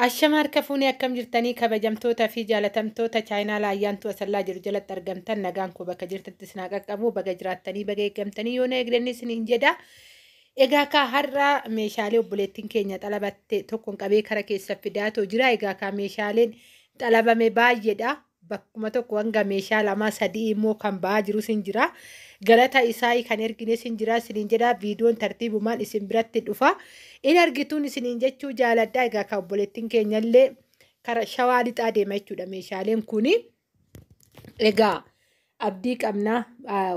Ashama harka fuunee akkam jirtanii kabajamtoota fi jaalatamtoota chaayinaa Ayyaantuu Asallaa jiru jalatti argamtan nagaan koo bakka jirtanitti isin haa qaqqabu baga jiraattanii baga eeggamtanii yoo na eegdanni isiniin jedha. Egaa kaa har'a meeshaalee obboleettiin keenya xalabatte tokkoon qabee kara keessa fidaatoo jira. Egaa kaa meeshaaleen xalabame baay'eedha. Bakkuma tokko hanga meeshaa lama sadii immoo kan ba'aa jirus hin jira. Galata isaa kan ergines hin jira isiniin jedha. Viidiyoon tartiibumaan isin biratti dhufa. In argituun isiniin jechuu jaaladha. Egaa kan obboleettiin keenyallee kara Shawaa Lixaa deema jechuudha meeshaaleen kuni. Egaa abdii qabna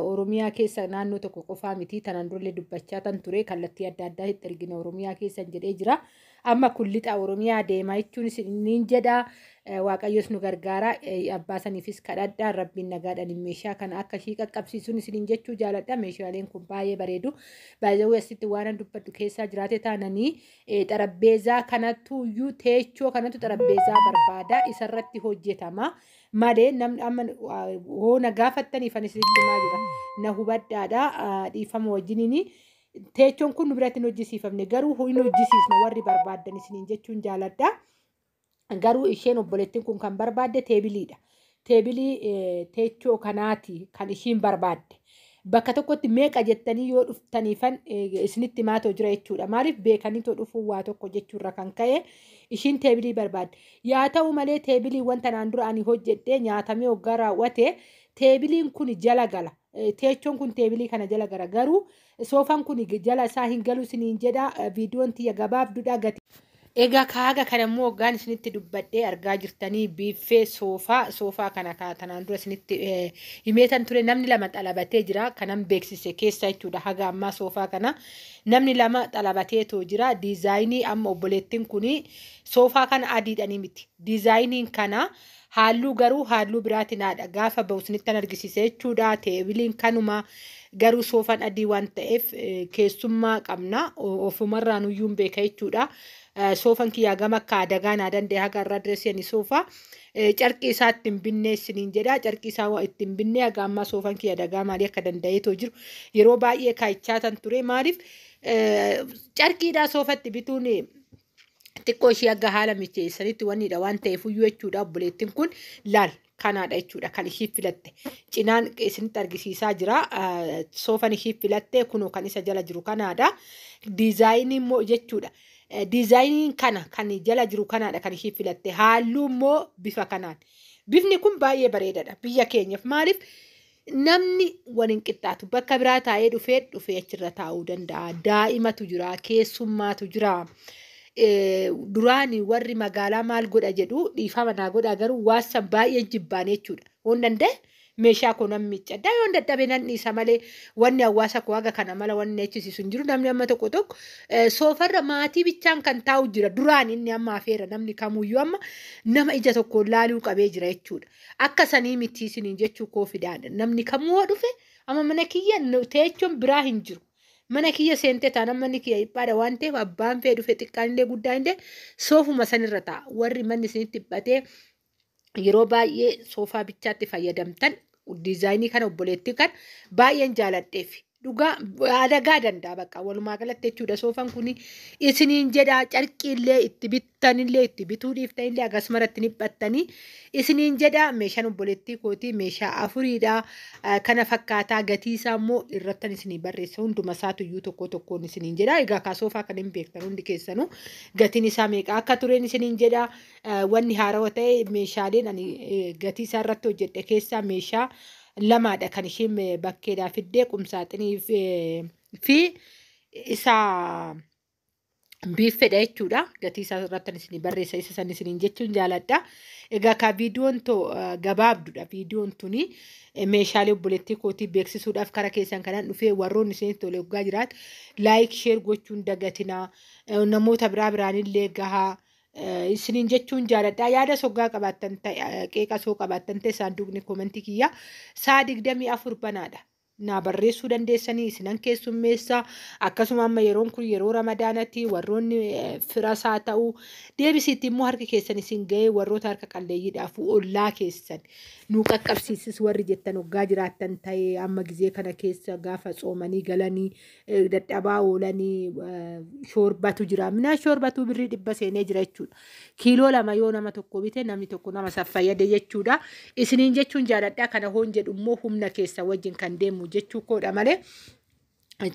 Oromiyaa keessa naannoo tokko qofaa miti tanaan durallee dubbachaa tan ture kallattii adda addaa itti ergina Oromiyaa keessan jedhee jira. Amma kun lixa Oromiyaa deema jechuun isiniin jedha. Waaqayyos nu gargaara. Abbaa saniifis kadhadha. Rabbiin nagaadhaan meeshaa kana akka ishii qaqqabsiisuun isiniin jechuu jaaladha. Meeshaaleen kun baay'ee bareedu. Baay'ee asitti waan dubbadhu keessaa jiraate taananii xarabbeezaa kanattu iyyuu teechoo kanatu xarabbeezaa barbaada. Isarratti hojjetama. Malee namni amma hoo na gaafattaniif ani isinitti himaa jira. Na hubadhaadha. Dhiifama wajjiniini. Teechoon kun nu biratti hin hojjisiifamne garuu hin hojjisiisne warri barbaaddan isiniin jechuun jaaladha. Garuu isheen obboleettiin kun kan barbaadde teebiliidha. Teebilii teechoo kanaati kan ishiin barbaadde. Bakka tokkotti meeqa jettanii yoo dhuftaniifan isinitti himaatoo jira jechuudha. Maaliif beekaniitoo dhufuun waa tokko jechuurra kan ka'e ishiin teebilii barbaadde. Yaa ta'u malee teebiliiwwan tanaan dura ani hojjedhee nyaatamee hoggaa raawwate teebiliin kun jala gala. Teechoon kun teebilii kana jala gara garuu soofaan kun jala isaa hin galu isiniin jedha. Viidiyoon tiyya gabaabduudha gati. Egaa kaaga kana immoo hoggaan isinitti dubbadhee argaa jirtanii biiffee soofaa soofaa kana tanaan dura isinitti himeetan ture namni lama xalabatee jira kanan beeksise keessa jechuudha haga ammaa soofaa kana namni lama xalabateetoo jira diizaayinii amma obboleettiin kuni soofaa kana adiidhanii miti diizaayiniin kana halluu garuu halluu biraatiin haadha gaafa ba'u isinittan argisiise jechuudha teebiliin kanuma garuu soofaan adii waan ta'eef keessummaa qabna ofumarraan iyyuu hin beeka jechuudha. Soofan kiyyaa gama akka adagaa naa danda'e haga irraa direessi ani soofaa carqii isaa ittiin binnee isiniin jedha carqii isaa ittiin binnee haga ammaa soofan kiyya adagaa maalii akka danda'eetoo jiru yeroo baay'ee kaayichaa tan ture maaliif carqiidhaa soofatti bituun xiqqoo ishii akka haala mijeessanitti wannidha waan ta'eef iyyuu jechuudha obboleettiin kun laal kanaadha jechuudha kan ishii filatte cinaan isinitti argisiisaa jira soofan ishii filatte kunoo kan isa jala jiru kanaadha diizaayinii immoo jechuudha. Diizaayiniin kana kan jala jiru kanaadha kan ishii filatte halluu immoo bifa kanaan bifni kun baay'ee bareedaadha biyya keenyaaf maaliif namni waliin qixxaatu bakka biraa taa'ee dhufee dhufee achirra taa'uu danda'a daa'imatu jira keessummaatu jira. Duraani warri magaalaa maal godha jedhu dhiifama naa godha garuu waan san baay'een jibbaan jechuudha. Waan danda'e meeshaa koo nan miiccadha yoon dadhabe nan dhiisa malee wanni hawaasa koo haga kana mala wanni jechisiisu hin jiru namni amma tokko tokko soofarra maatii bichaan kan taa'u jira duraan inni amma afeera namni kamuyyuu amma nama ija tokkoon laaluu qabee jira jechuudha. Akka sanii miti isiniin jechuu koo fidaadha namni kamuu yoo dhufe amma mana kiyya teechoon biraa hin jiru. Mana kiyya seentee taanaan manni kiyya dhiphaadha waan ta'eef abbaan fee dhufe xiqqaan illee guddaan illee soofuma sanirra taa'a. Warri manni isinitti dhiphatee yeroo baay'ee soofaa bichaatti fayyadamtan diizaayinii kana obboleettii kan baay'een jaaladheef. Dhugaa adagaa danda'a bakka walumaa galatti jechuudha soofaan kun isiniin jedha carqiillee itti bittanillee itti bituu dhiiftanillee akkasumarratti dhiphattanii isiniin jedha meeshaan obboleettii kootii meeshaa afuriidha kana fakkaataa gatii isaa immoo irrattan isinii barreessa hunduma isaatu iyyuu tokko tokkoon isiniin jedha egaa kaa soofaa kan hin beektan hundi keessanuu gatiin isaa meeqa akka tureen isiniin jedha wanni haarawaa ta'e meeshaaleen ani gatii isaa irratti hojjedhe keessaa meeshaa lamaadha kan isheen bakkeedhaa fiddee qumsaaxinii fi isa biiffedha jechuudha. Gatii isaa irratti isin barreessa isa san isiniin jechuun jaaladha. Egaa kaa viidiyoon too gabaabdudha. Viidiyoon tuni meeshaalee obboleettii kootii beeksisuudhaaf kara keessan kanaan dhufee warroonni isinitti tole hoggaa jiraat like share gochuun dagatinaa namoota biraa biraanillee gahaa. Isiniin jechuun jaaladha. Yaada soggaa qabaattan ta'e qeeqa soo qabaattan ta'e saanduqni koomentii kiyya sa'a 24 banaadha. Naa barreessuu dandeessanii, isinan keessummeessa. Akkasuma amma yeroon kun yeroo Ramadaanatti warroonni firasaa ta'uu deebisiitti immoo harki keessan isin ga'ee warroota harka qalleeyyiidhaaf ollaa keessan nu qaqqabsiisis warri jettan hoggaa jiraattan ta'ee, amma gizee kana keessa gaafa tsoomanii galanii dadhabaa oolanii shoorbatu jira. Minaa shoorbatu birrii 100 seenee jira jechuudha. Kiiloo 2 yoo nama tokko bite, namni tokko nama san fayyade jechuudha. Isiniin jechuun jaaladha. Kana hoon jedhu immoo humna keessa wajjin kan deemu jechuu koodha malee,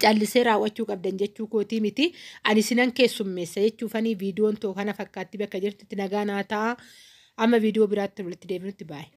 callisee raawwachuu qabdan jechuu kootii miti. Ani sinan keessummeessa jechuufanii viidiyoon too kana fakkaatti. Bakka jirtutti nagaa naa ta'a. Amma viidiyoo biraatti walitti deebinutti, baay'ee.